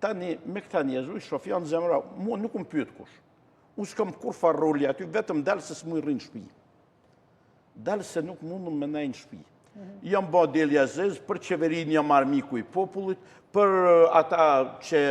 Tani, me këta njerëz, i shof janë zemra, mua nuk më pyet kush. Unë s'kam kurrfarë roli aty, vetëm dal se s'muj rri në shpi. Dal se nuk mundëm me nejt në shpi. Mhm. Jam ba delja zezë, për qeverinë jam armiku i popullit, për eh, ata që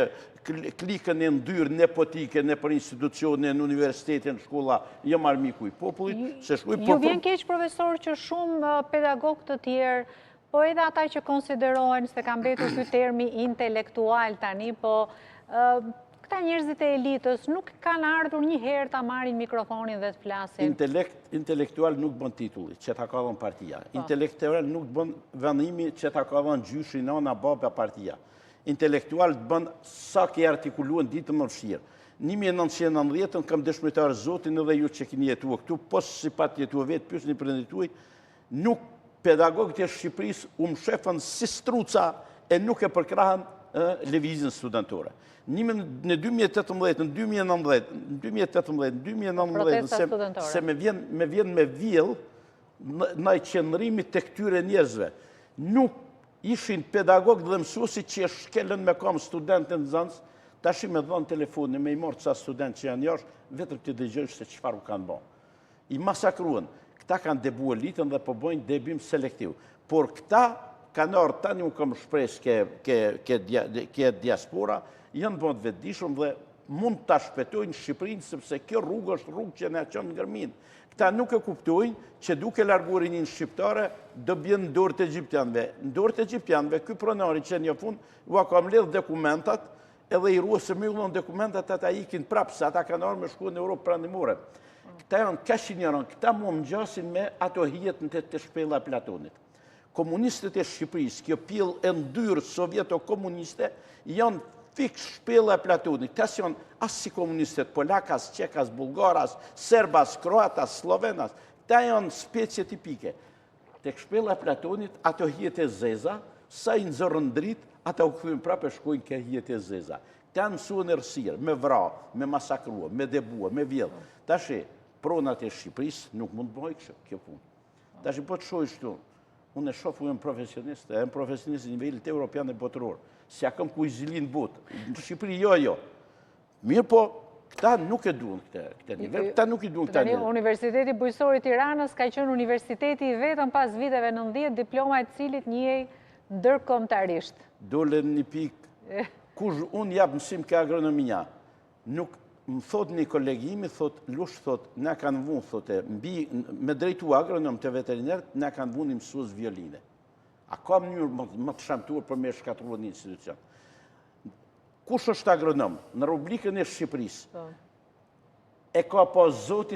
klikën e ndyrë nepotike nëpër institucione, në universitete, në shkolla, jam armiku i popullit, se shkuj... Ju vjen keq, profesor, që shumë eh, pedagogë të tjerë Po edhe ata që konsiderohen se ka mbetur ky termi intelektual tani, po këta njerëzit e elitës nuk kanë ardhur një herë ta marrin mikrofonin dhe të flasin. Intelekt, intelektual nuk bën titulli, që ta ka dhënë partia. Po. Intelektual nuk bën vendimi që ta ka dhënë gjyshi, nana, baba, partia. Intelektual të bën sa ke artikuluar ditën më vështirë. 1990-ën kam dëshmitar Zotin edhe ju që keni jetuar këtu, po si pat jetuar vetë, pyesni prindërit tuaj, Nuk pedagogët e Shqipërisë u mshefën si struca e nuk e përkrahën lëvizjen studentore. Në 2018, në 2019, në 2018, në 2019, se me vjen me vjen me vjell ndaj qëndrimit të këtyre njerëzve. Nuk ishin pedagogët dhe mësuesit që e shkelën me kamë studentë e nxënës, tashi me dhënë telefonin, me i marrë ca studentë që janë jashtë, vetëm të dëgjojsh se çfarë u kanë bo. I masakruen. Këta kanë dëbu elitën dhe po bëjnë dëbim selektiv. Por këta kanë ardhë tani unë kam shpresë ke, ke, ke, ke diaspora, janë bo të vetëdijshëm dhe mund ta shpëtojnë Shqipërinë sepse kjo rrugë është rrugë që na çon në gërminë. Këta nuk e kuptojnë që duke larguar rininë shqiptare do bjen në dorë të egjiptianëve. Në dorë të egjiptianëve ky pronari që në fund ua ka mbledh dokumentat Edhe i ruhet se me u dhënë dokumentat ata ikin prapë, se ata kanë ardhur me shku në Europë Perëndimore. Këta janë kaq injorantë, këta mua më ngjasin me ato hijet në te shpella e Platonit. Komunistët e Shqipërisë, kjo pjellë e ndyrë sovjeto-komuniste, janë fiks shpella e Platonit. Këta s'janë as si komunistët polak, as çek, as bullgar, as serb, as kroat, as slloven, as. Këta janë specie tipike. Tek shpella e Platonit, ato hijet e zeza, sa i nxorën dritë, ata u kthyen prapë e shkojnë ke hijet e zeza. Këta janë mësue në errësirë, me vra, me masakrua, me dëbua, me vjedh. Tashi, pronat e Shqipërisë nuk mund të bëhej kështu, kjo punë. Tashi po të shohësh këtu, unë e shoh unë jam profesionist, jam profesionist në nivelit europian e botëror. S'ja kam kujzilin botë. Në Shqipëri jo, jo. Mirëpo, këta nuk e duan këtë, këtë nivel, këta nuk i duan këta nivel. Universiteti Bujqësor i Tiranës ka qenë universiteti i vetëm pas viteve 90, diploma e të cilit njihej ndërkombëtarisht. Dole në një pikë, kush unë jap mësim ke agronomia, nuk më thot një koleg imi, thot, Lush, thot, na kanë vunë, thot, e, mbi, me drejtu agronom te veterinerët, na kanë vunë një mësues violine. A ka mënyrë më, më të shëmtuar për me shkatërru një institucion? Kush është agronom në Republikën e Shqipërisë? Po. E ka pa zoti.